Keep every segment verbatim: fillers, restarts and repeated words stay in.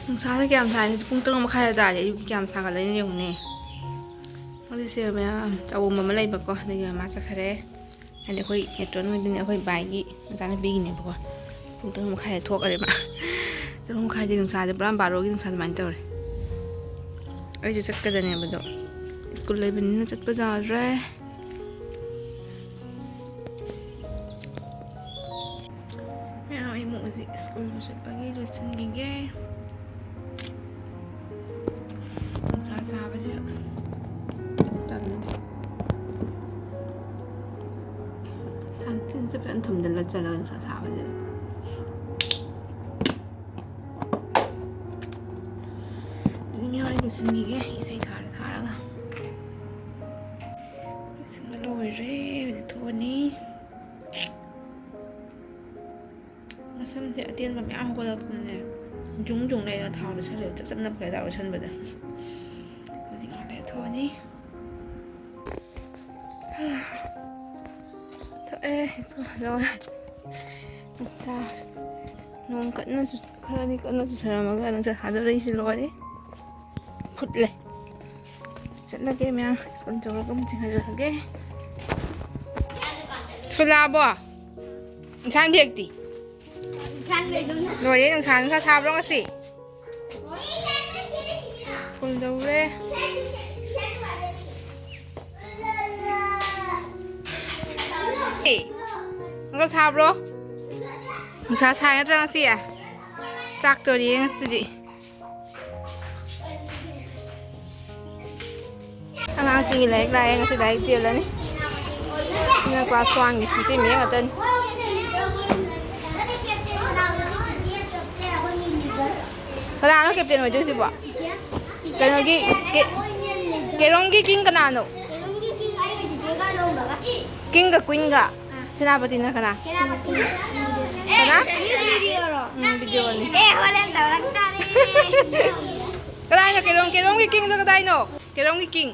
ꯅꯨꯡꯁꯥꯁꯦ ꯀꯌꯥꯝ ꯁꯥꯏ? ꯄꯨꯡ ꯇꯔꯨꯛ ꯃꯈꯥꯏꯗ ꯇꯥꯔꯦ꯫ ꯑꯌꯨꯛꯀꯤ ꯀꯌꯥꯝ ꯁꯥꯒꯠꯂꯛꯏꯅꯣ ꯌꯦꯡꯉꯨꯅꯦ꯫ ꯍꯧꯖꯤꯛꯁꯦ ꯃꯌꯥꯝ ꯆꯥꯛꯎꯝ ꯑꯃ ꯂꯩꯕꯀꯣ, ꯑꯗꯒꯤ ꯃꯃꯥ ꯆꯠꯈꯔꯦ꯫ ꯍꯥꯏꯗꯤ ꯑꯩꯈꯣꯏ ꯅꯦꯇ꯭ꯔꯣꯟ ꯍꯣꯏꯗꯨꯅꯦ, ꯑꯩꯈꯣꯏ ꯕꯥꯏꯒꯤ ꯃꯆꯥꯅꯨꯄꯤꯒꯤꯅꯦꯕꯀꯣ꯫ ꯄꯨꯡ ꯇꯔꯨꯛ ꯃꯈꯥꯏꯗ ꯊꯣꯛꯈꯔꯦ ꯃꯥ꯫ ꯇꯔꯨꯛ ꯃꯈꯥꯏꯗꯤ ꯅꯨꯡꯁꯥꯁꯦ ꯄꯨꯔꯥ ꯕꯥꯔꯣꯒꯤ ꯅꯨꯡꯁꯥ ꯑꯗꯨꯃꯥꯏꯅ ꯇꯧꯔꯦ꯫ ꯑꯩꯁꯨ ꯆꯠꯀꯗꯅꯦꯕ ꯑꯗꯣ, ꯁ꯭ꯀꯨꯜ ꯂꯩꯕꯅꯤꯅ ꯆꯠꯄ ꯌꯥꯗ꯭ꯔꯦ꯫ ꯃꯌꯥꯝ ꯑꯩ ꯑꯃꯨꯛ ꯍꯧꯖꯤꯛ ꯁ꯭ꯀꯨꯜ ꯆꯠꯄꯒꯤ ꯂꯣꯏꯁꯤꯟꯈꯤꯒꯦ꯫ ꯅꯨꯡꯁꯥ ꯁꯥꯕꯁꯦ ꯇꯜꯂꯦ꯫ ꯁꯟꯁꯀ꯭ꯔꯤꯟꯁꯦ ꯐꯖꯅ ꯊꯨꯝꯖꯤꯜꯂ ꯆꯠꯂꯒ ꯅꯨꯡꯁꯥ ꯁꯥꯕꯁꯤꯗ꯫ ꯑꯗꯨꯝ ꯌꯥꯎꯔꯦ, ꯂꯣꯏꯁꯤꯟꯈꯤꯒꯦ ꯏꯁꯩ ꯊꯥꯔ ꯊꯥꯔꯒ꯫ ꯂꯣꯏꯁꯤꯟꯕ ꯂꯣꯏꯔꯦ, ꯍꯧꯖꯤꯛ ꯊꯣꯛꯑꯅꯤ꯫ ꯃꯁꯝꯁꯦ ꯑꯇꯦꯟꯕ ꯃꯌꯥꯝ ꯍꯧꯒꯠꯂꯛꯇꯅꯅꯦ, ꯖꯨꯡ ꯖꯨꯡ ꯂꯩꯅ ꯊꯥꯎ ꯂꯣꯏꯁꯜꯂꯦꯕ, ꯆꯞ ꯆꯞ ꯅꯞꯈ꯭ꯔꯦ ꯊꯥꯎ ꯂꯣꯏꯁꯟꯕꯗ꯫ ꯍꯧꯖꯤꯛ ꯉꯥꯏꯍꯥꯛ ꯂꯩꯔ ꯊꯣꯛꯑꯅꯤ꯫ ꯊꯣꯛꯑꯦ, ꯁ꯭ꯀꯨꯜ ꯂꯣꯏꯔꯦ꯫ ꯅꯨꯡꯁꯥ, ꯅꯣꯡ ꯀꯟꯅ ꯆꯨ-, ꯈꯔꯗꯤ ꯀꯟꯅ ꯆꯨꯁꯜꯂꯝꯃꯒ ꯅꯨꯡꯁꯥ ꯁꯥꯗꯣꯔꯛꯏꯁꯦ ꯂꯣꯏꯔꯦ꯫ ꯐꯨꯠꯂꯦ꯫ ꯆꯠꯂꯒꯦ ꯃꯌꯥꯝ, ꯁ꯭ꯀꯨꯜ ꯇꯧꯔꯒ ꯑꯃꯨꯛ ꯆꯦꯟꯈꯠꯂꯛꯑꯒꯦ꯫ ꯁ꯭ꯀꯨꯜ ꯂꯥꯛꯑꯕꯣ? ꯏꯟꯁꯥꯡ ꯕꯦꯛꯇꯤ? ꯂꯣꯏꯔꯦ, ꯅꯨꯡꯁꯥ, ꯅꯨꯡꯁꯥ ꯁꯥꯕ꯭ꯔꯣ ꯉꯁꯤ? ꯁ꯭ꯀꯨꯜ ꯌꯧꯔꯦ꯫ ꯑꯦ, ꯅꯨꯡꯁꯥ ꯁꯥꯕ꯭ꯔꯣ? ꯅꯨꯡꯁꯥ ꯁꯥꯏ ꯅꯠꯇ꯭ꯔꯥ ꯉꯁꯤ? ꯆꯥꯛꯇꯣꯔꯤ ꯉꯁꯤꯗꯤ꯫ ꯑꯉꯥꯡꯁꯤꯡꯒꯤ ꯂꯥꯏꯔꯤꯛ ꯂꯥꯛꯑꯦ, ꯉꯁꯤ ꯂꯥꯏꯔꯤꯛ ꯇꯦꯜꯂꯅꯤ꯫ ꯁꯤꯅ class oneꯒꯤ ꯃꯩꯇꯩ ꯃꯌꯦꯛ ꯉꯥꯛꯇꯅꯤ꯫ ꯀꯅꯥꯅꯣ captain ꯑꯣꯏꯗꯣꯏꯁꯤꯕꯣ? ꯀꯩꯅꯣꯒꯤ, ꯀꯦ-, ꯀꯦꯔꯣꯝꯒꯤ king ꯀꯅꯥꯅꯣ? ꯀꯦꯔꯣꯝꯒꯤ king ꯑꯩꯒ ꯆꯤꯆꯦꯒ ꯂꯧꯅꯕ꯫ Kingꯒ queenꯒ? ꯑꯥ꯫ ꯁꯦꯅꯥꯄꯇꯤꯅ ꯀꯅꯥ? ꯁꯦꯅꯥꯄꯇꯤ꯫ ꯀꯅꯥ? News videoꯔꯣ? ꯎꯝ, videoꯅꯤ꯫ ꯑꯦ, ꯍꯣꯔꯦꯟ ꯇꯧꯔꯛ ꯇꯥꯔꯦ꯫ ꯀꯗꯥꯏꯅꯣ ꯀꯦꯔꯣꯝ, ꯀꯦꯔꯣꯝꯒꯤ kingꯗꯣ ꯀꯗꯥꯏꯅꯣ? ꯀꯦꯔꯣꯝꯒꯤ king꯫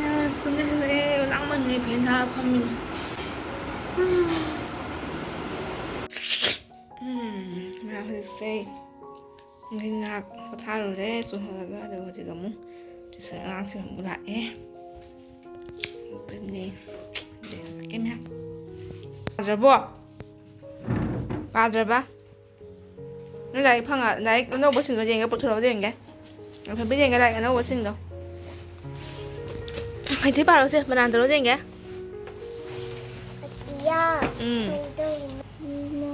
ꯑꯁ, ꯁ꯭ꯀꯨꯜꯗ ꯍꯜꯂꯛꯑꯦ, ꯂꯥꯡꯃꯟꯗꯅ fan ꯊꯥꯔ ꯐꯝꯃꯤꯅꯦ꯫ ꯎꯝ, ꯃꯌꯥꯝ ꯍꯧꯖꯤꯛꯁꯦ ꯉꯥꯏꯍꯥꯛ ꯄꯣꯊꯥꯔꯨꯔꯦ ꯁ꯭ꯀꯨꯜ ꯍꯜꯂꯛꯑꯒ, ꯑꯗꯨꯒ ꯍꯧꯖꯤꯛ ꯑꯃꯨꯛ ꯇ꯭ꯌꯨꯁꯟ ꯑꯉꯥꯡꯁꯤꯡ ꯑꯃꯨꯛ ꯂꯥꯛꯑꯦ꯫ ꯑꯗꯨꯅꯦ꯫ ꯀꯩꯝ ꯍꯥꯏ-, ꯄꯥꯗ꯭ꯔꯕꯣ? ꯄꯥꯗ꯭ꯔꯕ? ꯅꯣꯏ ꯂꯥꯏꯔꯤꯛ ꯐꯪꯉ-, ꯂꯥꯏꯔꯤꯛ ꯑꯅꯧꯕ ꯁꯤꯟꯕ ꯌꯦꯡꯒꯦ, ꯄꯨꯊꯣꯔꯛꯑꯣ ꯌꯦꯡꯒꯦ꯫ ꯑꯜꯐꯥꯕꯦꯠ ꯌꯦꯡꯒꯦ, ꯂꯥꯏꯔꯤꯛ ꯑꯅꯧꯕ ꯁꯤꯟꯗꯣ꯫ ꯃꯩꯇꯩ ꯄꯥꯔꯛꯑꯣꯁꯦ, ꯕꯅꯥꯟ ꯇꯧꯔꯣ ꯌꯦꯡꯒꯦ꯫ ꯑꯇꯤꯌꯥ, ꯎꯝ꯫ ꯈꯣꯡꯗꯣꯏ, ꯁꯤꯅ,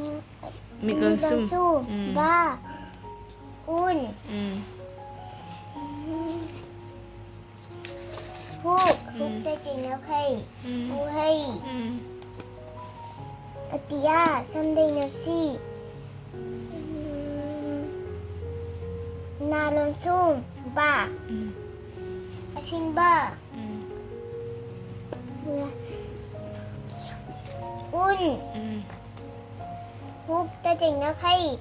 ꯃꯤꯠ ꯂꯣꯟꯁꯨꯝ꯫ ꯂꯣꯟꯁꯨꯝ, ꯎꯝ꯫ ꯕꯥ, ꯎꯟ꯫ ꯎꯝ꯫ ꯍꯨꯛ, ꯎꯝ꯫ ꯍꯨꯛꯇ ꯆꯤꯡꯅꯐꯩ, ꯎꯝ꯫ ꯎꯍꯩ꯫ ꯎꯝ꯫ ꯑꯇꯤꯌꯥ, ꯁꯝꯗꯩꯅꯞꯁꯤ꯫ ꯎꯝ꯫ ꯅꯥ ꯂꯣꯟꯁꯨꯝ, ꯕꯥ꯫ ꯎꯝ꯫ ꯑꯁꯤꯟꯕ꯫ ꯎꯝ꯫ ꯎꯟ꯫ ꯎꯝ꯫ ꯍꯨꯛꯇ ꯆꯤꯡꯅꯐꯩ,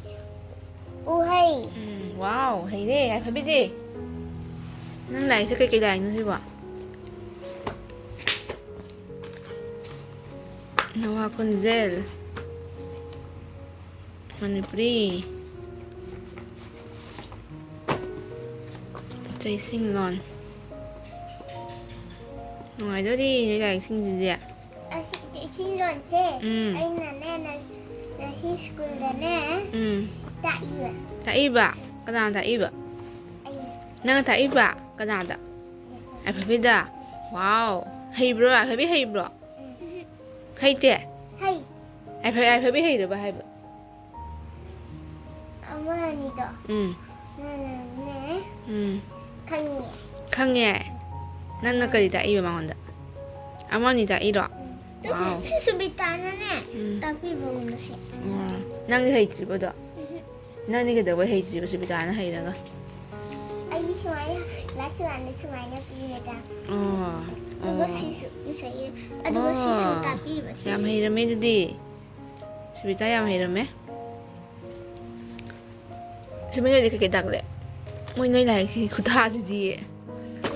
ꯎꯍꯩ꯫ ꯎꯝ, wow, ꯍꯩꯔꯦ, ꯌꯥꯏꯐꯕꯤꯗꯤ꯫ ꯅꯪ ꯂꯥꯏꯔꯤꯛꯁꯦ ꯀꯩꯀꯩ ꯂꯥꯏꯔꯤꯛꯅꯣ ꯁꯤꯕꯣ? ꯅꯋꯥ ꯈꯣꯟꯖꯦꯜ꯫ ꯃꯅꯤꯄꯨꯔꯤ꯫ ꯆꯩꯁꯤꯡꯂꯣꯟ꯫ ꯅꯨꯡꯉꯥꯏꯗꯣꯔꯤ ꯅꯣꯏ ꯂꯥꯏꯔꯤꯛꯁꯤꯡꯁꯤꯗꯤ꯫ ꯑꯁꯤ ꯆꯤꯡꯂꯣꯟꯁꯦ ꯎꯝ꯫ ꯑꯩꯅꯅꯦ, ꯅ-, ꯉꯁꯤ ꯁ꯭ꯀꯨꯜꯗꯅꯦ ꯎꯝ꯫ ꯇꯥꯛꯏꯕ꯫ ꯇꯥꯛꯏꯕ? ꯀꯅꯥꯅ ꯇꯥꯛꯏꯕ? ꯑꯩꯅ꯫ ꯅꯪꯅ ꯇꯥꯛꯏꯕ? ꯀꯅꯥꯗ? ꯌꯥꯏꯐꯕꯤꯗ? Wow! ꯍꯩꯕ꯭ꯔꯣ? ꯌꯥꯏꯐꯕꯤ ꯍꯩꯕ꯭ꯔꯣ? ꯎꯝ꯫ ꯍꯩꯇꯦ? ꯍꯩ꯫ ꯌꯥꯏꯐ-, ꯌꯥꯏꯐꯕꯤ ꯍꯩꯔꯕ ꯍꯥꯏꯕ? ꯑꯃ ꯑꯅꯤꯗꯣ꯫ ꯎꯝ꯫ ꯃꯥꯅꯅꯦ ꯎꯝ꯫ ꯈꯪꯉꯦ꯫ ꯈꯪꯉꯦ? ꯅꯪꯅ ꯀꯔꯤ ꯇꯥꯛꯏꯕ ꯃꯉꯣꯟꯗ? ꯑꯃ ꯑꯅꯤ ꯇꯥꯛꯏꯔꯣ? ꯎꯝ꯫ ꯇꯨ ꯋꯥꯎ꯫ ꯁꯤ, ꯁꯤ ꯁꯨꯕꯤꯇꯥꯅꯅꯦ ꯎꯝ꯫ ꯇꯥꯛꯄꯤꯕꯒꯨꯝꯕꯁꯦ꯫ ꯑꯣ꯫ ꯅꯪꯗꯤ ꯍꯩꯇ꯭ꯔꯤꯕꯗꯣ? ꯎꯝ꯫ ꯅꯪꯗꯤ ꯀꯩꯗꯧꯕꯩ ꯍꯩꯇ꯭ꯔꯤꯕ ꯁꯨꯕꯤꯇꯥꯅ ꯍꯩꯔꯒ? ꯑꯩꯗꯤ ꯁꯨꯃꯥꯏꯅ, ꯂꯥꯏ ꯁꯨꯃꯥꯏꯅ, ꯁꯨꯃꯥꯏꯅ ꯄꯤꯔꯦꯗ꯫ ꯑꯣ꯫ ꯑꯗꯨꯒ ꯑꯣ꯫ ꯁꯤꯁꯨ ꯉꯁꯥꯏꯒꯤ, ꯑꯗꯨꯒ ꯁꯤꯁꯨ ꯑꯣ꯫ ꯇꯥꯛꯄꯤꯕꯁꯦ꯫ ꯌꯥꯝ ꯍꯩꯔꯝꯃꯦ ꯑꯗꯨꯗꯤ꯫ ꯁꯨꯕꯤꯇꯥ ꯌꯥꯝ ꯍꯩꯔꯝꯃꯦ꯫ ꯁꯨꯃꯤ ꯅꯣꯏꯗꯤ ꯀꯩꯀꯩ ꯇꯥꯛꯂꯦ? ꯃꯣꯏ ꯅꯣꯏ ꯂꯥꯏꯔꯤꯛꯀꯤ ꯈꯨꯊꯥꯁꯤꯗꯤ꯫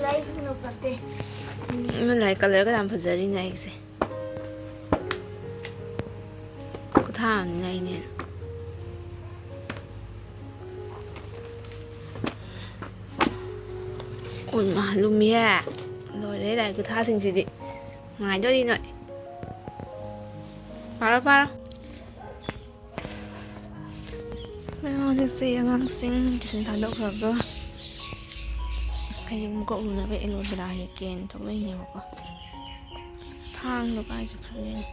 ꯂꯥꯏꯔꯤꯛ ꯁꯨꯅ ꯐꯠꯇꯦ꯫ ꯅꯣꯏ ꯂꯥꯏꯔꯤꯛ colourꯒ ꯌꯥꯝ ꯐꯖꯔꯤꯅꯦ ꯑꯩꯁꯦ꯫ ꯈꯨꯊꯥ ꯑꯃꯅꯤꯅ ꯑꯩꯅꯦ꯫ ꯎꯏꯃꯥ, ꯂꯨꯝꯃꯤꯍꯦ꯫ ꯂꯣꯏꯔꯦ, ꯂꯥꯏꯔꯤꯛ ꯈꯨꯊꯥꯁꯤꯡꯁꯤꯗꯤ꯫ ꯉꯥꯏꯗꯣꯔꯤ ꯅꯣꯏ꯫ ꯄꯥꯔꯣ, ꯄꯥꯔꯣ꯫ ꯍꯧꯖꯤꯛꯁꯦ ꯑꯉꯥꯡꯁꯤꯡ tuition ꯊꯥꯗꯣꯛꯈ꯭ꯔꯒ ꯍꯌꯦꯡ ꯃꯀꯣꯛ ꯂꯨꯅꯕ aloe vera ꯍꯦꯛꯀꯦꯅ ꯊꯣꯛꯂꯛꯏꯅꯦꯕꯀꯣ꯫ ꯊꯥꯡꯗꯣ ꯀꯥꯏ ꯆꯠꯈ꯭ꯔꯒꯦ?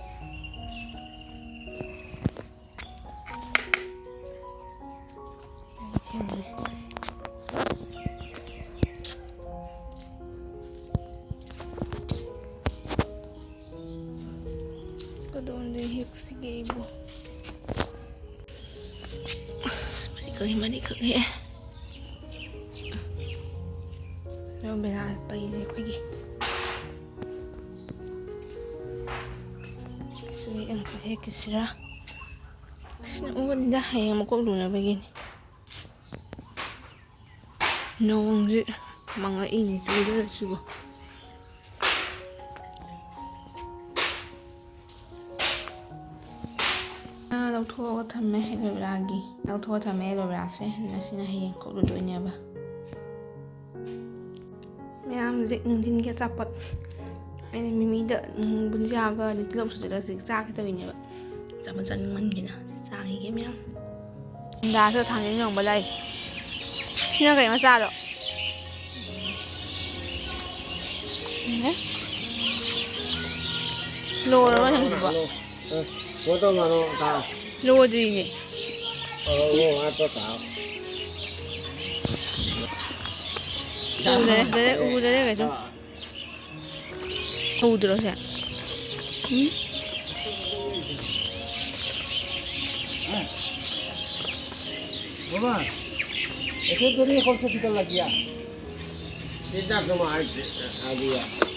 ꯀꯗꯣꯝꯗ ꯍꯦꯛꯁꯤꯒꯦ ꯑꯩꯕꯨ? ꯑꯁ, ꯃꯔꯤꯈꯛ ꯍꯦꯛ, ꯃꯔꯤꯈꯛ ꯍꯦꯛ꯫ ꯔꯣꯃꯦꯂꯥ ꯄꯩꯔꯦ ꯑꯩꯈꯣꯏꯒꯤ꯫ ꯁꯤꯗ ꯑꯃꯨꯛ ꯍꯦꯛꯈꯤꯁꯤꯔꯥ? ꯁꯤꯅ ꯎꯕꯅꯤꯗ, ꯍꯌꯦꯡ ꯃꯀꯣꯛ ꯂꯨꯅꯕꯒꯤꯅꯤ꯫ ꯅꯣꯡꯁꯦ ꯃꯪꯉꯛꯏꯅꯦ, ꯆꯨꯗꯣꯏꯔ ꯁꯤꯕꯣ? ꯑꯥ, ꯂꯧꯊꯣꯛꯑꯒ ꯊꯝꯃꯦ aloe vera ꯒꯤ꯫ ꯂꯧꯊꯣꯛꯑ ꯊꯝꯃꯦ aloe vera ꯁꯦ꯫ ꯑꯗꯨꯅ ꯁꯤꯅ ꯍꯌꯦꯡ ꯀꯣꯛ ꯂꯨꯗꯣꯏꯅꯦꯕ꯫ ꯃꯌꯥꯝ ꯍꯧꯖꯤꯛ ꯅꯨꯡꯊꯤꯟꯒꯤ ꯑꯆꯥꯄꯣꯠ꯫ ꯑꯩꯅ ꯃꯤꯃꯤꯗ, ꯎꯝ, ꯕꯨꯟꯖꯤꯌꯥꯒ ꯑꯗꯩ ꯇꯤꯜꯍꯧ ꯁꯨꯖꯜꯂꯒ ꯍꯧꯖꯤꯛ ꯆꯥꯒꯦ ꯇꯧꯔꯤꯅꯦꯕ꯫ ꯑꯆꯥꯄꯣꯠ ꯆꯥꯅꯤꯡꯃꯟꯒꯤꯅ ꯆꯥꯈꯤꯒꯦ ꯃꯌꯥꯝ꯫ ꯗꯥꯁꯨ ꯊꯥꯡꯖꯤꯡ ꯊꯣꯡꯕ ꯂꯩ꯫ ꯁꯤꯅ ꯀꯩ ꯃꯆꯥꯔꯣ? ꯂꯣꯏꯔꯕ ꯅꯪꯒꯤꯗꯨꯕꯣ? ꯂꯣꯏꯗ꯭ꯔꯤꯅꯦ꯫ ꯎꯗꯔꯦ, ꯎꯗꯔꯦ, ꯎꯗꯔꯦ ꯀꯩꯁꯨ꯫ ꯎꯗ꯭ꯔꯣ ꯁꯦ? ꯎꯝ? बाबा, ऐसे तो नहीं, कौन सा टिकट लग गया? सीधा तुम्हारे आ गया।